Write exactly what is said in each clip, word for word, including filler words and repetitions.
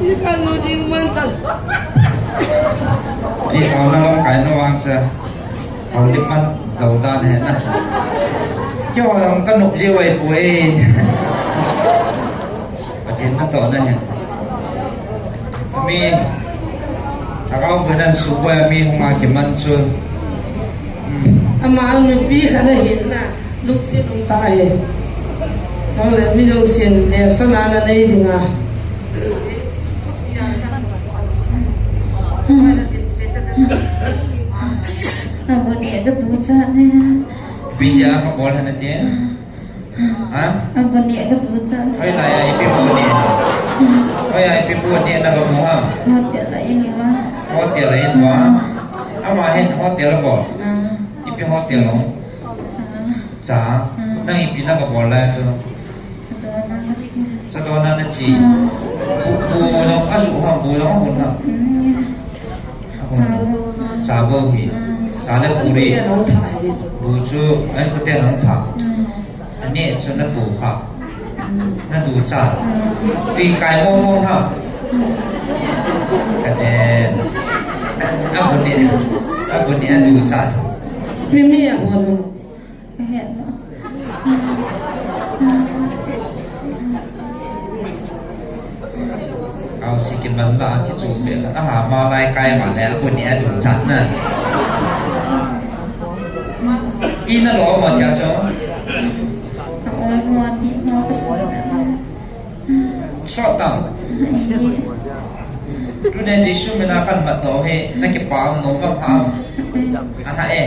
Kan nu ding man ta. Ni kau na long kai na vang cha. Kau ni man dau ta ne na. Kyo ang kan nup je wai pu e. Pathen natohna ahi. Mi, lhagao bunan suboi a mi hung a kiman chu. Hmm. Ama nupi khat ahin na, lungset um tah ahi. Chule mi jousen, eh, sana na nei ding a. Hmm. Abon e ka bu cha ne. Pi ja ka bol hana te. Ha? Abon e ka bu cha ne. Hoilai a ipi bu ne. Hoilai a ipi bu ne na ka mu ham. Hotel a in va. Hotel a in va. Ama hin hotel a bol. Ah. Ipi hotel a. Cha. Cha. Ah. Nang ipi na ka bol lai chu. Chadona na chi. Chadona na chi. Ah. Bu, bu jong a ju ham, bu jong a hun ham. Hmm. Cha bo. Cha bo hi. Ah. Cha le puri. Bu chu, ai, bu te nang tha. Hmm. Ani chu na tu kha. Hmm. Na tu cha. Hmm. Pi kai mo mo ha. Hmm. Ka te. A bu ni. A bu ni a tu cha. Pi mi a bu. Kau si kiman la, chi chu pe la. Aha, ma lai kai ma le, a bu ni a du chat na. I na lo ma cha cho. Short term. Tuni Jesu mina kan mat doh hi, na kipah nom vang ham. Aha e.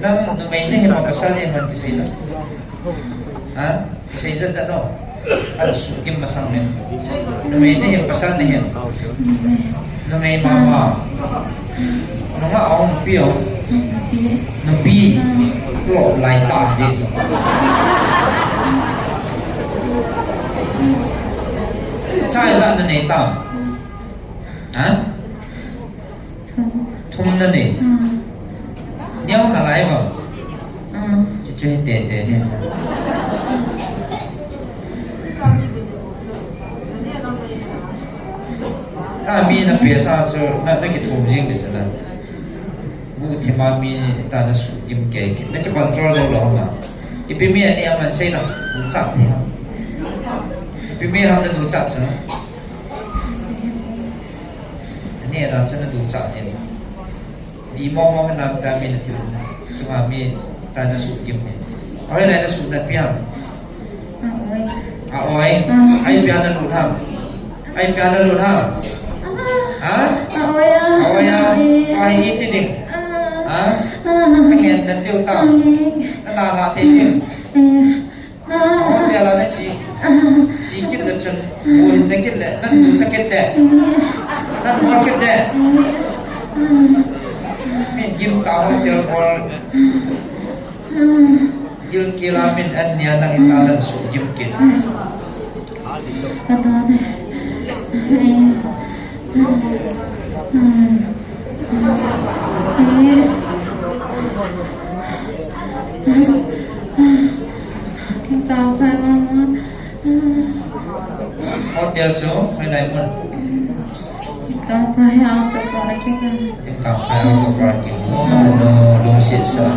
Nang numei nahi ma pasal nahi man kisei na. Ha? Kisei jat jat no. Kan sukim masang ne. Numei nahi pasal nahi. Numei mama. Nunga aum pi o. Nupi. Lo lai ta di so. Chai jat na nei ta. Ha? Thum. Thum na nei. Hmm. Neo na lai ba. Hmm. Chi chu hi te te ne cha. Ta mi na pesa chu na, na kithum jing di cha na. Bu thima mi ta na sukim ke ke. Na ki control lo lo ma. Ipi mi ani aman sei na. Bu chat ti ha. Ipi mi ham na du chat cha na. Ani a dan chu na du chat jin. Di mo mo na ta mi na thil. Chunga mi ta na sukim mi. Hoilai na su na pi ham. A oi. A oi. A. Ai pi a na lut ham. Ai pi a na lut ham. Ha? A oi a. A oi a. Ai i ti ding. A. Ha? A. Ka hen na tiu ta. A. Na na la te ding. A. Hotel a na chi, chi kit le chun, bu hin na kit le, nan du cha kit le, nan bol kit le. Min gim ta hotel bol. Gil kila min an nia nang ita nan su gim kit. Ka don. Hotel chu, hoilai mun? Auto parking. Auto parking. No, no, no, sit sa.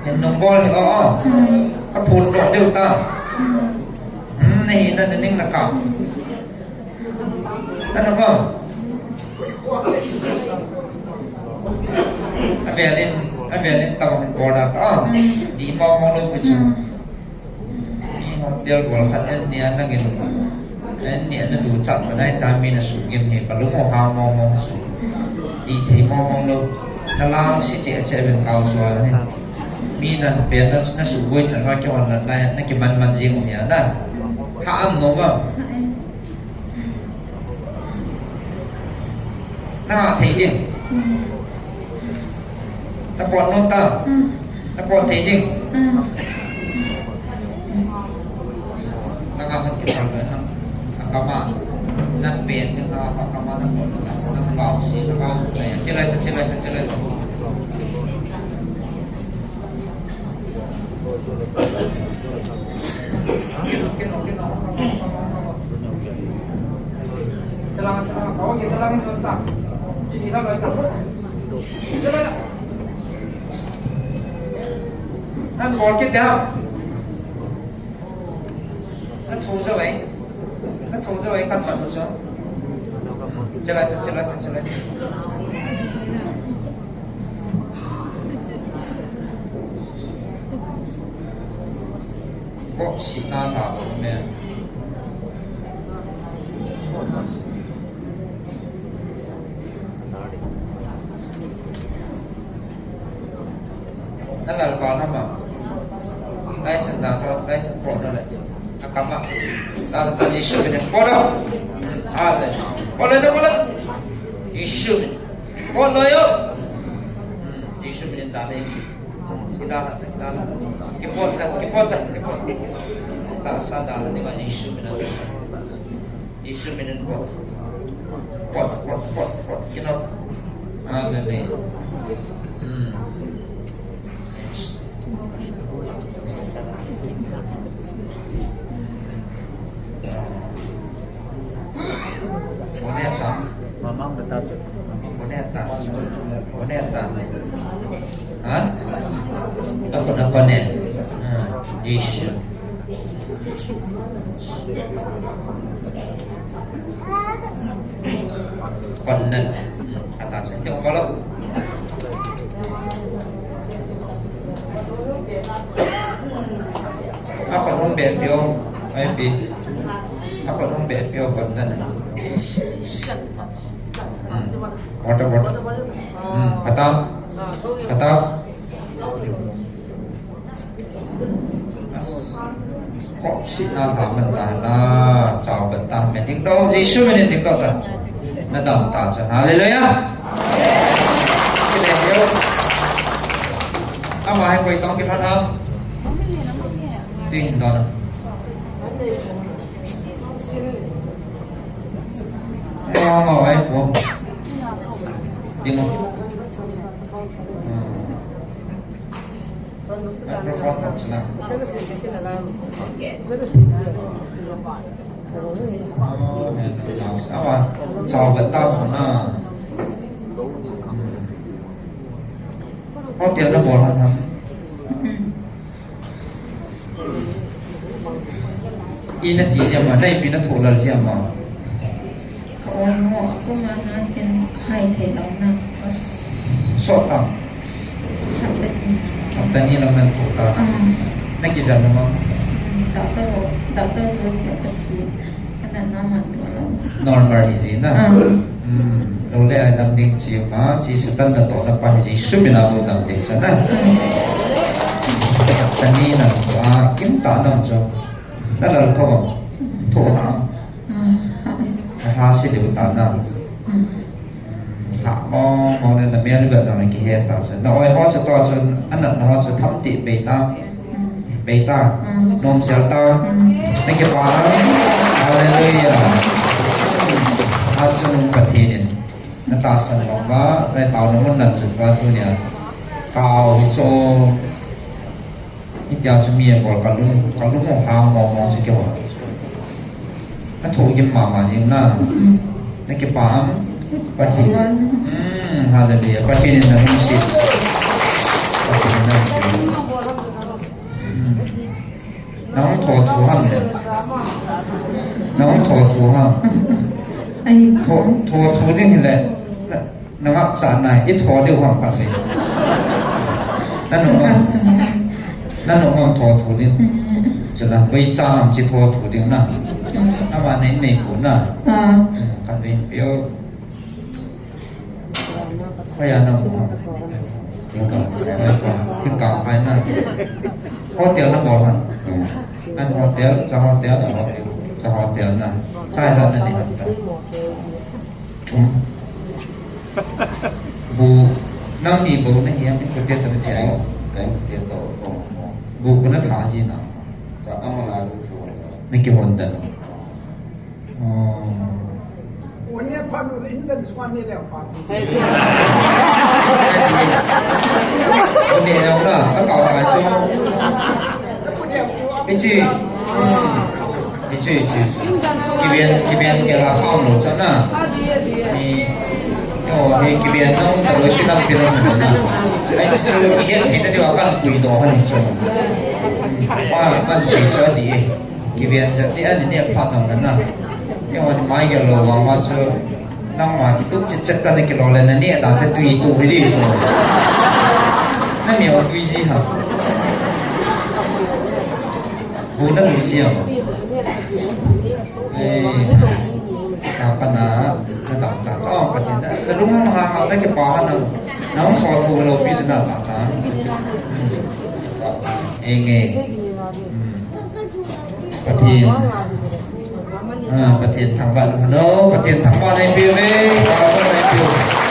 Hin nung bol hi, oh, oh. Hmm. Ka phun doh diu ta. Hmm. Hmm, na hi na, na ning na ka. Ka na bol. A velin, a velin ta bol hin bol da ta. Hmm. Di mo mo lo ku chu. Hmm. Ni mo tel bol khat en ni an na ngin. En ni an na du chat ma nai ta mi na su gim ni ka lu mo ha mo mo su. Di thei mo mo lo. Na lang si che che ben kau su a ni. Mi nan pen na, na suboi chan va kihon na, na, na kiman man jing u hi a na. Ha am nom a. Na ha thei ding. Na pot nom ta. Na pot thei ding. Na nga hon kipal na. Akama. Na pen na akama na pot na. Na pau si na pau. Chilai ta, chilai ta, chilai ta. Nan bol kit dia. Nan thu jo ai. Nan thu jo ai, kan pan jo. Chalai ta, chalai ta, chalai ta. Bok si na na bo me. Nalal pa na ma. Lai sa na ka, lai sa po na le. Akama. Ta ta Jisu ne po na. Ale. Po le, po le. Jisu ne. Po lo yo. Jisu ne ta le. Kita, kita. Kipot ka, kipot ka, kipot. Ta sa ta le ni ma Jisu ne. Jisu minin pot. Pot, pot, pot, pot. You know? Hallelujah. Hmm. Boneta. Mamang betul. Boneta. Boneta. Ha? Apa nak panen? Ha, Jisu. Panen. Kata saya, "Jom kalau." Apa nombor pio? Ai pi. Apa nombor pio panen? Hmm. Water bottle. Hmm. Kata. Kata. Khopsina lha man ta na, chao ban ta, me ding dong, Jesu min in ding dong ta. Na dam ta chu. Hallelujah. Amen. Ama hi koi tong kilhon ham? Tin don. Mo, mo, ai po. Ding mo. Hmm. Microphone khat sina. Awa, chao vet ta sina. Hotel na bol han ham. Ina ti jia ma, na ipi na thoh lal jia ma. Ka oi mo, a puma na tin khai thei lou na. Sot a. Hapta ni. Hapta ni lam nan thoh ta. Ah. Na kijam na ma. Hmm, doctor, doctor so sia ka chi. Ka na na man to lou. Normal hi ji na. Ah. Hmm. Lou le ai dam ding chi ma, chi Satan na to na pa hi ji, Jesu min a lou dam ding sa na. Hmm. Hapta ni na thoh a, kim ta na cho. Na lal thoh, thoh ha. Ah, ha. Ha, ha, si deu ta na. Hmm. Ha, mo, mo ne na mel ga na ki he ta sa. Na oi ho sa to sa, anat na ho sa tham ti be ta. Hmm. Be ta. Hmm. Nom sel ta. Hmm. Na ki pa. Hallelujah. Ha chu nung Pathen in. Na ta san long ba, na tao na mun nan chu ba tu nia. Kau cho. Hitia chu mi a bol ka lung, ka lung hang mong mong chu kihon. Ka thoh gim mama jing na. Na kipa am? Pathen. Hmm, hallelujah. Pathen in na lungset. Pathen in na. Hmm. Na hung thoh thu ham le. Na hung thoh thu ham. Ai. Thoh, thoh thu ding le. Na ngap cha na, i thoh diu ham khat le. Na nung ham. Ngap cha. Na nung ham thoh thu diu. Chula, koi cha ham chi thoh thu diu na. Na ma nei nei pu na. Ah. Khat ve pio. Koi a na nung ham. Thingkang. Thingkang phai na. Hotel na bol ham. An hotel, cha hotel, cha hotel na. Cha hotel na ni. Thum. Bu, nang ni bu na hiam, in ko te ta na chia. Kan ko te to, ko, ko. Bu ko na tha ji na. Ta ama na du tu. Na kihon ta na. Oh. One pa nu in dan swan ni le pa. Ni le na, ka ka ka cho. Ichi. Hmm. Chu, chu, chu. Kiven, kiven kila pam lo chana. Ni, yo, ni kiven nang ta lo, kilam, kilam lo na. Ai, chu, kihen, kihen, ni wa kan kui do han chu. Pa, kan chu, chu di. Kiven chu, ni ani ne pa nang na. Yo, ni mai ya lo, wa ma chu. Nangma kitup chitchet ta na kilo le na ne ta che tui tu hi di so. Na mi o tui ji ha. Bu na tui ji ha. Eh, ta pa na, na ta ta so pa ti na. Na lung ha ha na ke pa ha na. Na hung so tu lo pi na ta ta. Eh, nge. Hmm. Pathen. Ah, Pathen thangvah lou. Pathen thangvah nei peh uve. Thangvah nei peh uve.